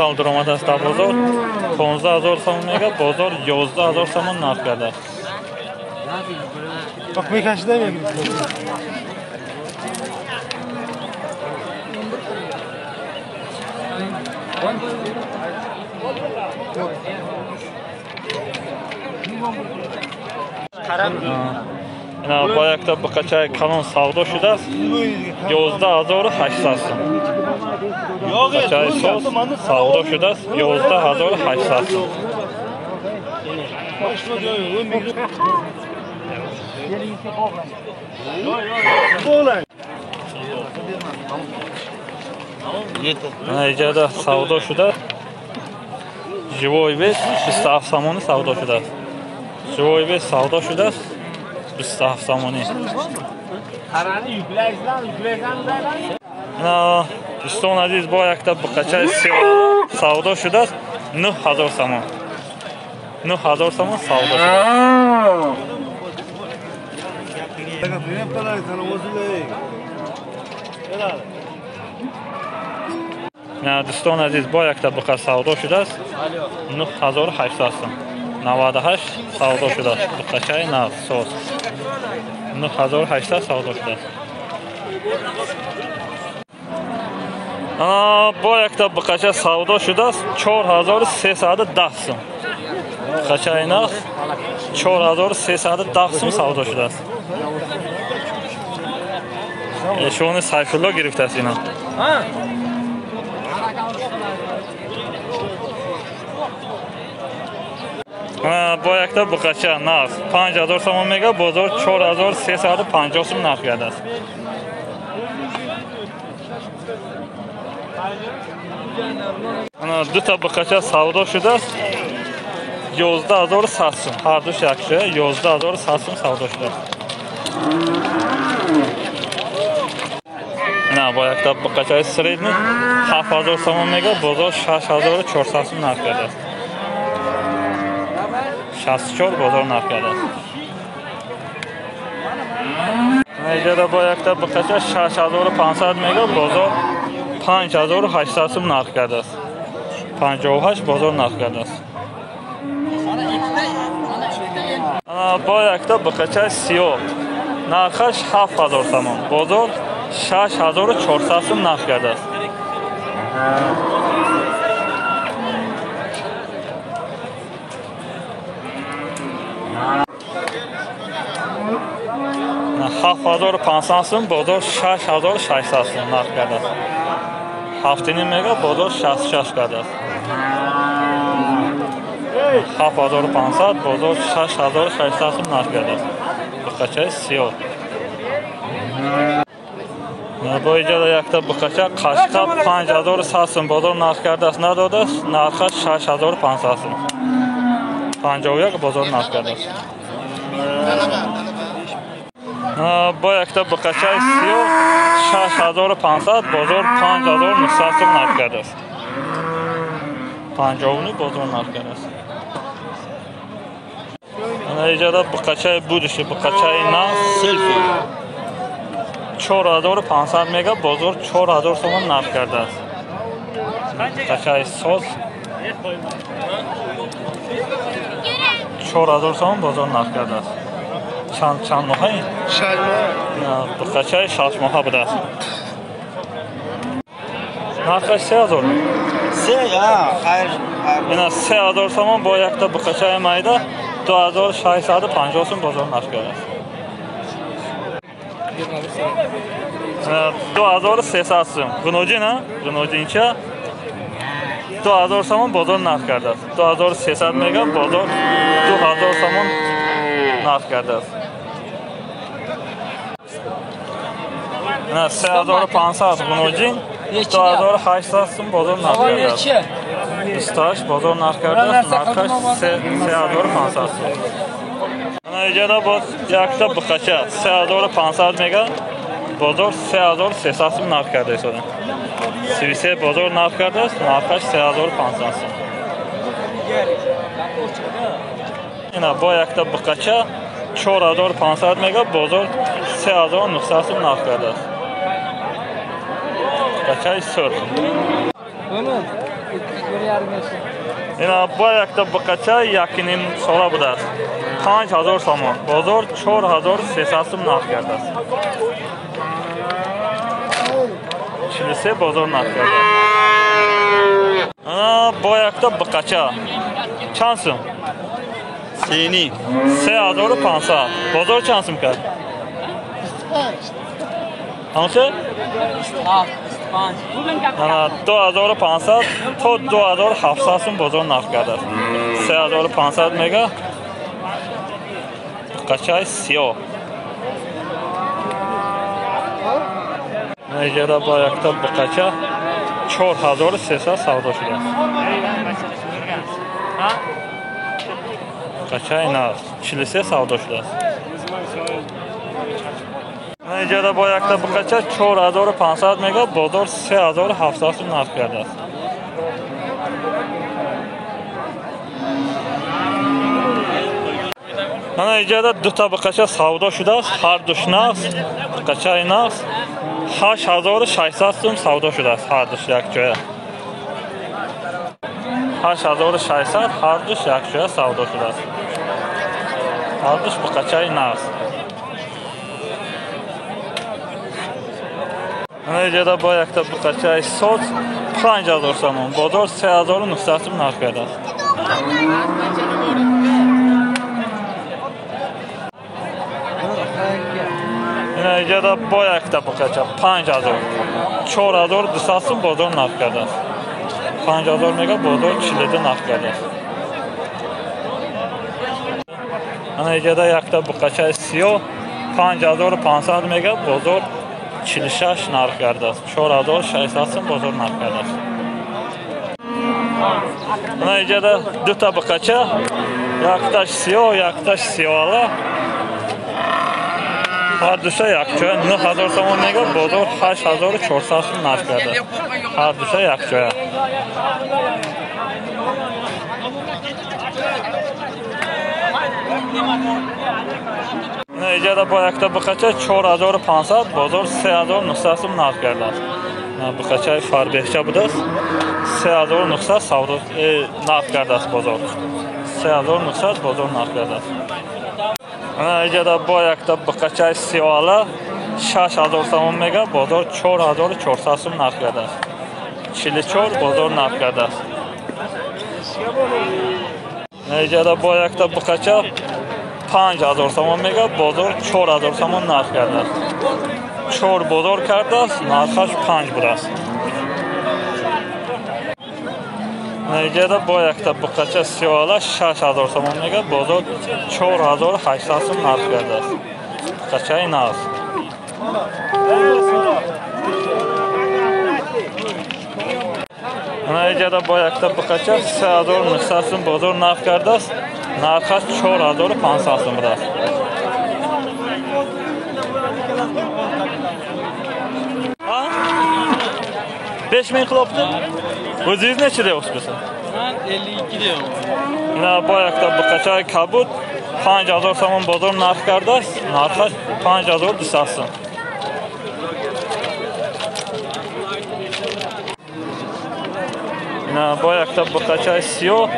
Нав дуромадааст дар бозор, 15 000 сомон мега, бозор 11 000 сомон нарх кардааст. Ина бо якта буқачаи калон савдо шудааст, 11 800 сом. Буқачаи соз савдо шудааст, 11 800 сом. Иҷада савдо шуда, живой вес 27 сомонӣ савдо шудааст. Живой вес савдо шудааст, 27 сомонӣ. Дӯстон азиз, бо якта буқачаи савдо шудааст, 9000 сомон. 9000 сомон савдо шудааст. Дӯстон азиз, бо якта буқа савдо шудааст, 9800 сом. 98 савдо шудааст. Буқачаи нав соз. 9800 савдо шудааст. Бо якта буқача савдо шудааст, 4310 сом. Буқачаи нав 4310 сом савдо шудааст. Эшони Сайфулло гирифтааст ина. Бо якта буқача нав 5000 сомон мега, бозор 4350 сом нарх кардааст. Дута буқача савдо шудааст, 11 100 сом. Ҳардуш якша 11 100 сом савдо шудааст. На, бо якта буқачаи средний 7000 сомон мега, бозор 6400 сом нарх кардааст. 64 бозор нарх кардааст. Иҷада бо якта буқача 6500 мега, бозор 5800 сом нарх кардааст. 58 бозор нарх кардааст. Бо якта буқачаи сиёҳ нархаш 7000 сомон, бозор 6400 сом нарх кардааст. 7500 сом, бозор 6600 сом нарх кардааст. Ҳафтиним мега, бозор 66 кардааст. 7500, бозор 6600 сом нарх кардааст. Буқачаи сиёҳ. Бо иҷада якта буқача қашқа 5100 сом бозор нарх кардааст, надодааст, нархаш 6500 сом. 51 бозор нарх кардааст. Бо якта буқачаи сиёҳ 6500, бозор 5900 сом нарх кардааст. 59 бозор нарх кардааст. Иҷада буқачаи будущий, буқачаи нав Селфи. 4500 мега, бозор 4000 сомон нарх кардааст. Буқачаи соз 4000 сомон бозор нарх кардааст. Чанд моҳа ин? 6 моҳ. Буқачаи 6 моҳа будааст. Нархаш 3000. Се, хайр. Ина 3000 сомон бо якта буқачаи майда 2650 сом бозор нарх кардааст. 2300 сом. Ғуноҷин, а? Ғуноҷинча 2000 сомон бозор нарх кардааст. 2300 мега, бозор 2000 сомон нарх кардааст. 3500 ғуноҷин, 2800 сом бозор нарх кардааст. 28 бозор нарх кардааст, нархаш 3500 сом. Ана иҷада боз якта буқача 3500 мега, бозор 3300 сом нарх карда истода. 33 бозор нарх кардааст, нархаш 3500 сом. Ина бо якта буқача 4500 мега, бозор 3900 сом нарх кардааст. Буқачаи сурх. Ина бо якта буқача 1,5 сола будааст. 5000 сомон. Бозор 4300 сом нарх кардааст. 43 бозор нарх кардааст. Ана бо якта буқача. Чанд сум? 3,5. 3500. Бозор чанд сум кард? 25. Анча? 25. Ана 2500 то 2700 сум бозор нарх кардааст. 3500 мега. Буқачаи сиёҳ. Наҷара бо якта буқача 4300 савдо шудааст. Буқачаи нав 43 савдо шудааст. Наҷара бо якта буқача 4500 мега, бозор 3700 сум нарх кардааст. Ана иҷода ду та буқача савдо шудааст, ҳар душ нағз, буқачаи нағз 8600 сум савдо шудааст, ҳар душ якҷоя. 8600 ҳар душ якҷоя савдо шудааст. Ҳар душ буқачаи нағз. Ана иҷода бо якта буқачаи соз 5000 сомон, бозор 3900 сум нарх кардааст. Ина иҷода бо якта буқача 5000, 4200 сум бозор нарх кардааст. 5000 мега, бозор 42 нарх кардааст. Ана иҷода якта буқачаи сиёҳ 5500 мега, бозор 46 нарх кардааст. 4600 сум бозор нарх кардааст. Ана иҷода дута буқача, якташ сиёҳ, якташ сиёҳала. Ҳар душа якҷоя 9000 сомон мега, бозор 8400 сум нарх кардааст. Ҳар душа якҷоя. Ина иҷода бо якта буқача 4500, бозор 3900 сум нарх кардааст. Буқачаи фарбеҳча будааст, 3900 савдо нарх кардааст бозор. 3900 бозор нарх кардааст. Ана иҷода бо якта буқачаи сиёҳала 6000 сомон мега, бозор 4400 сум нарх кардааст. 44 бозор нарх кардааст. Ана иҷода бо якта буқача 5000 сомон мега, бозор 4000 сомон нарх кардааст. 4 бозор кардааст, нархаш 5 будааст. Ана иҷода бо якта буқача сиёҳала 6000 сомон мега, бозор 4800 сум нарх кардааст. Буқачаи нағз. Ана иҷода бо якта буқача 3900 сум бозор нарх кардааст, нархаш 4500 сум будааст. 5000 qilibdi. O'zingiz necha deyapsiz? Men 52 deyapman. Ина бо якта буқачаи кабуд 5000 сомон бозор нарх кардааст, нархаш 5200 сум. Ина бо якта буқачаи сиёҳ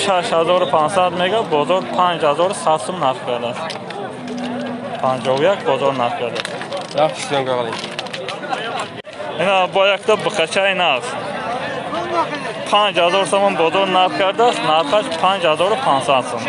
6500 мега, бозор 5100 сум нарх кардааст. 51 бозор нарх кардааст. Yaxshi syomka qiling. Ина бо якта буқачаи нағз 5000 сомон бозор нарх кардааст, нархаш 5500 сум.